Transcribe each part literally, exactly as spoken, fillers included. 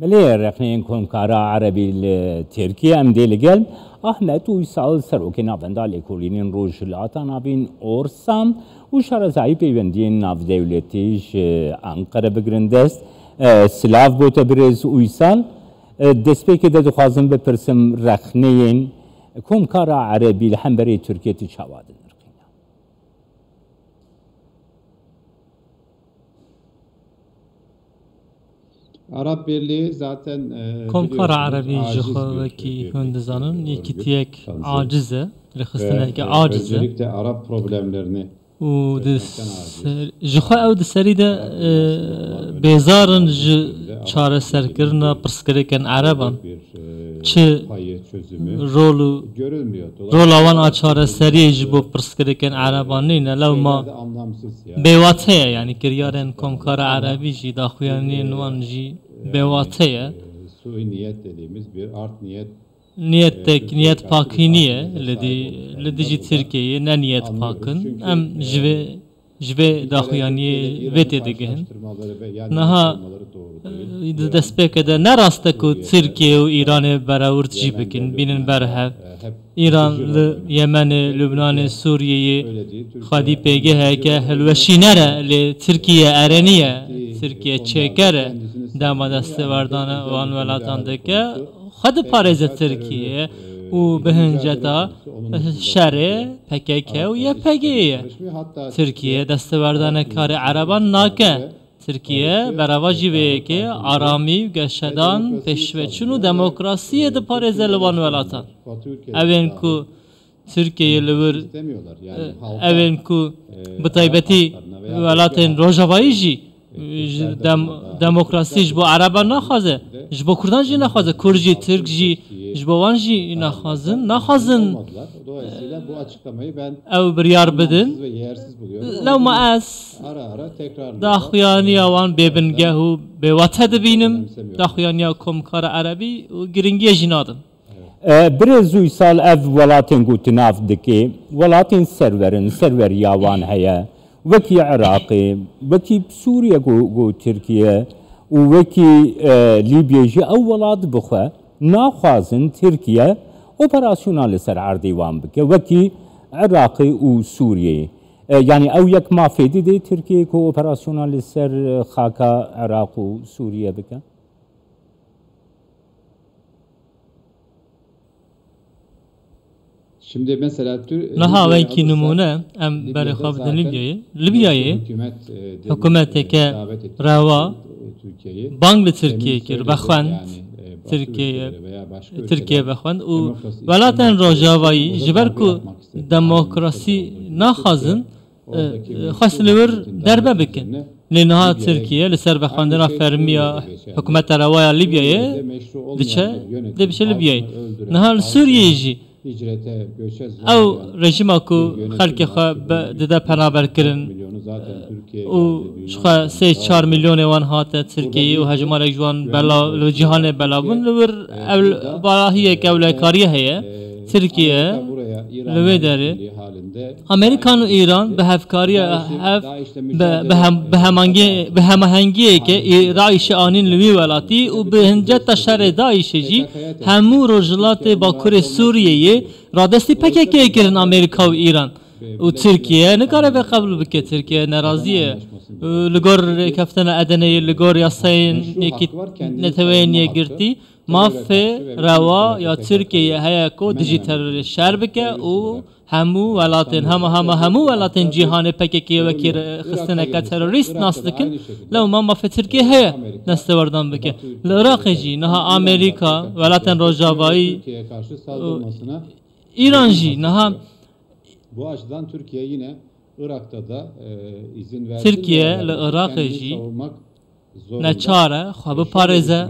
Belê, rexneyên Komkara Erebî li Tirkiye, em dê li gel Ahmet Uysal, serokê navenda Lêkolînên Rojhilata Navîn, Orsam, û şarezayî peywendiyên navdewletî ji Anqere bigirin dest. E, silav bo te birêz Uysal. E, destpêkê de dixwazim bipirsim, rexneyên Komkara Erebî li hemberî Tirkiye tu çawa dinirxîne? Arap Birliği zaten, e, Komkara biliyorsunuz, Erebî ji aciz xwe bir, wekî e, bir hûn dizanin, örgüt, yekîtiyek tanzim. Aciz e, Ve, rêxistineke e, aciz e. Öncelikle Arap problemlerini û di çekmekten aciz. Ser, ji xwe ew di serî de, e, bêzar in ji çareserkirina pirsgirêkên Ereban. Çi rol û rola wan a çareseriyê ji bo pirsgirêkên Ereban nîne, lewma bêwate ye, yanî kiryarên Komkara Erebî jî, daxuyaniyên wan jî bêwate ye. Niyetek, niyet pakî niye li dî-, li dijî Tirkiyeyê, ne niyet pak in. Em ji vê ji vê daxuyaniyê vê têdigihin. Niha, e, di destpêkê de ne rast e ku Tirkiye û Îranê berewird jî bikin, bînin ber hev. Îran li Yemenê, Lubnanê, Sûriyeyê xwedî pêgeheke hilweşîner e, lê Tirkiye erênî ye, Tirkiye çêker e dema destêwerdana wan welatan dike. Xwe diparêze Tirkiye û bi hinceta şerê P K K û Y P G ye. Tirkiye desteverdana karê Ereban nake. Tirkiye berevajî vê yekê aramî û geşedan, pêşveçûn û demokrasiyê diparêze li van welatan. Evên ku Tirkiyeyê li wir, e, evên ku bi taybetî welatên Rojavayî jî, e, ji dem-, demokrasî ji bo Ereban naxwaze, ji bo Kurdan jî naxwaze, Kurd jî, Tirk jî, ji bo wan jî naxwazin, naxwazin, e, ew biryar bidin. Lewma ez daxuyaniya wan bêbingeh û bêwate dibînim, daxuyaniya Komkara Erebî û giringiyê jî nadim. E, birêz Uysal, ev welatên ku tu nav dikî, welatên serwer in, serweriya wan heye. Wekî Iraqê, wekî Sûriye ku, ku Tirkiye û wekî, e, Lîbye jî ew welat bi xwe naxwazin Tirkiye operasyona li ser erdê wan bike, wekî Iraqê û Sûriyeyê. E, yanî ew yek mafê dide Tirkiye ku operasyona li ser, e, xaka Iraq û Sûriye bike? Niha wekî nimûne em berê xwe bidin Libyayê. Libyayê hikûmeteke rewa bang li Tirkiyê kir, vexwend, Tirkiyeyê, Tirkiye vexwend û welatên Rojavayî, ji ber ku demokrasî naxwazin, e, xwest li wir derbe bikin. Lê niha Tirkiye li ser vexwendina fermî ya hikûmeta rewa ya Libyayê diçe, dê biçe Libyayê. Niha li Sûriyeyê jî ew rejîma ku xelkê xwe be-, dide penaberkirin û ji xwe sê çar milyonê wan hate Tirkiyeyê û hejmarek ji wan belav, li cîhanê belav bûn, li wir ew balahiyeke ewlekariyê heye. Tirkiye li wê derê Amerîkan û Îran bi hevkariya hev, bi, bi hem-, bi hemangê-, bi hemahengiyeke ê DAIŞê anîn li wî welatî û bi hinceta şerê DAIŞê jî hemû Rojhilatê Bakurê Sûriyeyê radestî P K K'yê kirin Amerîka û Îran. Û Tirkiye nikare vê qebûl bike. Tirkiye nerazî ye. Li gor rêkeftina Edeneyê, li gor yasayên yekî-, Neteweyên Yekgirtî, mafê rewa ya Tirkiyeyê heye ku dijî terorê şer bike û hemû welatên, hema, hema hemû welatên cîhanê P K K'yê wekî rêxistineke terorîst nas dikin, lewma mafê Tirkiyê heye destewerdan bike. Li Iraqê jî niha Amerîka, welatên Rojavayî û Îran jî niha Tirkiye li Iraqê jî neçar e xwe biparêze,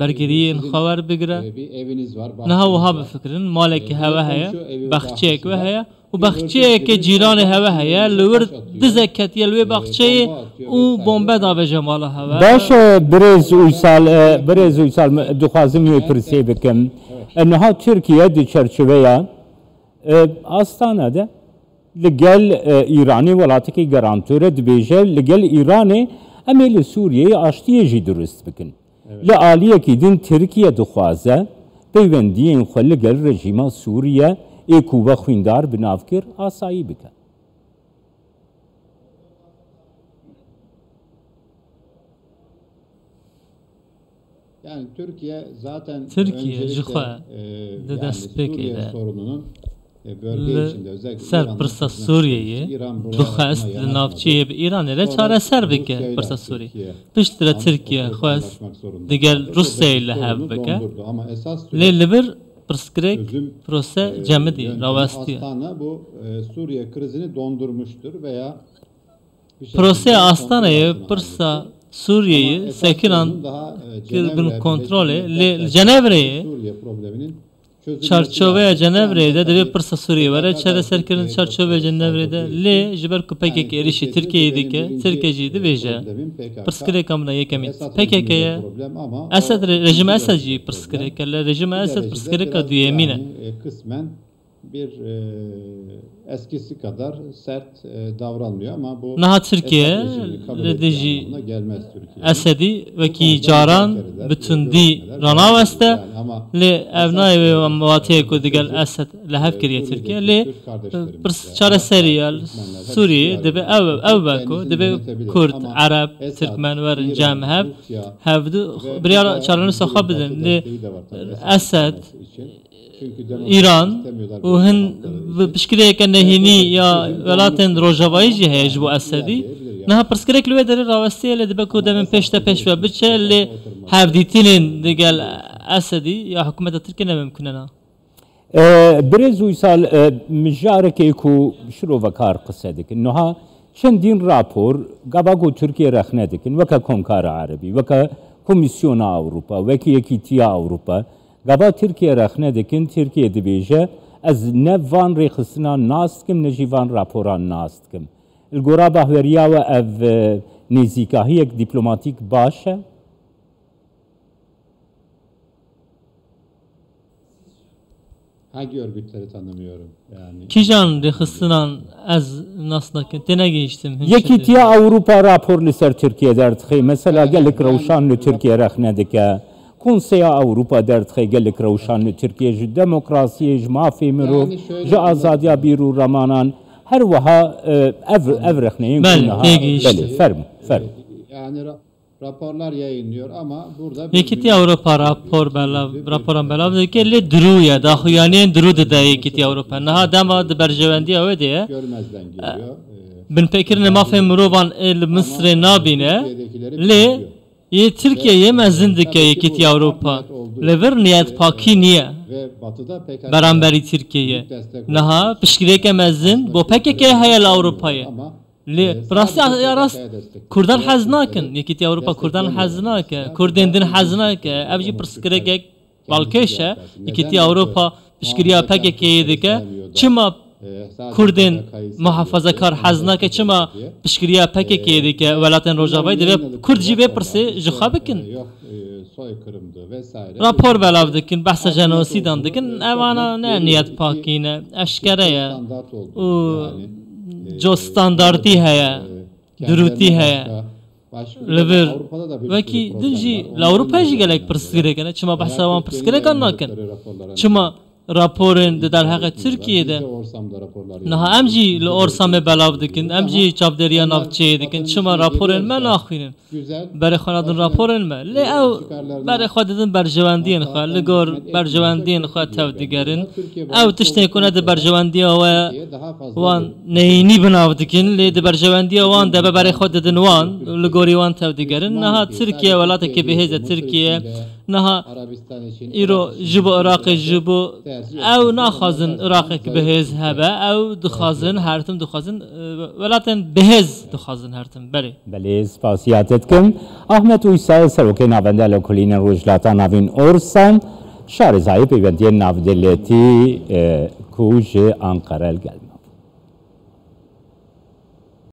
bergiriyên xwe werbigire. Niha wiha bifikirin, malekî heve heye, baxçeyek we heye û baxçeyeke cîranê heve heye, li wir dizek ketiye li wê baxçeyê û bombe davêje mala heve. Baş e, birêz Uysal, e, birêz Uysal, me-, dixwazim wê pirsê bikim. E, niha Tirkiye di çerçeveya, e, Astana de li gel, e, Îranê, welatekî garantor e, dibêje, li gel Îranê em ê li Sûriyeyê aştiyê jî dirust bikin. Li aliyekî din Tirkiye dixwaze peywendiyên xwe li gel rejîma Sûriye ê ku we xwîndar bi nav kir asayî bike. Yani Türkiye zaten Tirkiye ji xwe di destpêkê de li ser pirsa Sûriyeyê dixwest li navçeyê bi Îranê re çareser bike pirsa Sûriyê. Piştre Tirkiye xwest digel Rûsyayê li hev bike. Lê li vir pirsgirêk prose cemidî, rawastiye. Astana bu e, Suriye krizini dondurmuştur veya Proseya Astanayê pirsa Sûriyeyê sekiran kir bin kontrolê, lê li Cenevreyê çarçoveya Cenevreyê de divê pirsa Sûriyê were çareserkirin çarçoveya Cenevreyê de, lê ji ber ku P K K êrîşî Tirkiyeyê dike, Tirkiye jî dibêje pirsgirêka min a yekemîn P K K ye. Esed re-, rejîma Esed jî pirsgirêk e, lê rejîma Esed pirsgirêka duyemîn e. Bir e, eskisi kadar sert e, davranmıyor ama bu Niha Tirkiye Esed rejimini kabul li ettiği dijî anlamına gelmez Türkiye'nin. Esedî wekî Ama caran bir kere de bi tundî görüşmeler ranaweste, yani ama lê ev esas nayê wê watiyê ku digel Esed li hev kiriye Tirkiye. Lê pirs çareserî ya li Sûriyê dibe ev, ev be ku dibe Kurd, Ereb, Tirkmen werin cem hev, hevdu biryara çarenûsa xwe bidin. Lê Esed, Îran û hin bi piştgirêke nehênî ya welatên Rojavayî jî heye ji bo Esedî. Niha pirsgirêk li wê derê rawestiye, lê dibe ku demên pêş de pêş ve biçe, lê hevdîtinên digel Esedî ya hikûmeta Tirkiyê ne mimkun e na. E, Birêz Uysal, e, mijarekê ku şirovekar qise dikin. Niha çendîn rapor, gava ku Tirkiye rexne dikin, weke Komkara Erebî, weke Komîsyona Ewropa, weke Yekîtiya Ewropa, gava Tirkiye rexne dikin, Tirkiye dibêje, ez ne van rêxistinan nas dikim, ne jî van raporan nas dikim. Li gora bahweriya we ev, e, nêzîkahiyek dîplomatîk baş e? Hangi örgütleri tanımıyorum? Yani Kîjan rêxistinan ez nas nakim, tênegihîştim. Yekîtiya Ewropa rapor li ser Tirkiye derdixe. Mesela gelek rewşan li Tirkiye rexne dike. Konseya Ewropa derdixe gelek rewşan li Tirkiye ji demokrasiyê, ji mafê mirov, ji azadiya bîr û remanan. Her wiha, e, ev, ev rexneyên ku niha. Belê, têgihîştim. Belê, fermo, fermo. Yani ra- raporlar yayınlıyor ama burada bir Yekîtiya Ewropa rapor belav, raporan belav dike, lê dirû ye, daxuyaniyên dirû dide Yekîtiya Ewropa. Niha dema di berjewendiya wê de ye. Görmezden geliyor. Ee, Binpêkirinê mafê mirovan ê li Misirê nabîne, lê yê Tirkiye yê mezin dike Yekîtiya Ewropa. Li vir niyetpakî niye beramberî Tirkiyeyê. Niha piştgirêke mezin bo P K K heye li Ewropayê. Lê bi rastî ya rast Kurdan hez nakin. Yekîtiya Ewropa Kurdan hez nake. Kurdên din hez nake. Ev jî pirsgirêkek balkêş e. Yekîtiya Ewropa piştgiriya P K K'yê dike. Çima Kurdên muhafazekar hez nake? Çima piştgiriya P K K'yê dike? Welatên Rojavayê divê Kurd jî vê pirsê ji xwe bikin. Rapor belav dikin, behsa jenosîdan dikin. Evana ne niyetpakî ne. Eşkere ye. Û co standartî heye, dirûtî heye. Li vir wekî din jî li Ewropayê jî gelek pirsgirêk hene. Çima behsa wan pirsgirêkan nakin? Çima raporên di derheqê Tirkiyê de niha em jî li Orsamê belav dikin, em jî çavdêriya navçeyê dikin. Çima raporên me naxwînin? Berê xwe nadin raporên me. Lê ew berê xwe didin berjewendiyên xwe, li gor berjewendiyên xwe tevdigerin. Ew tiştên ku ne di berjewendiya we wan neyînî bi nav dikin, lê di berjewendiya wan de be berê xwe didin wan, li gorî wan tevdigerin. Niha Tirkiye welatekî bihêz e, Tirkiye niha îro ji bo Iraqê, ji bo ew naxwazin Iraqek bihêz hebe, ew dixwazin, her tim dixwazin, e, welatên bihêz dixwazin her tim. Belê. Belê, spasiya te dikim. Ahmet Uysal, Serokê Navenda Lekolînên Rojhilata Navîn Orsan, şarezayê peywendiyên navdewletî, e, ku ji Anqere li gel me.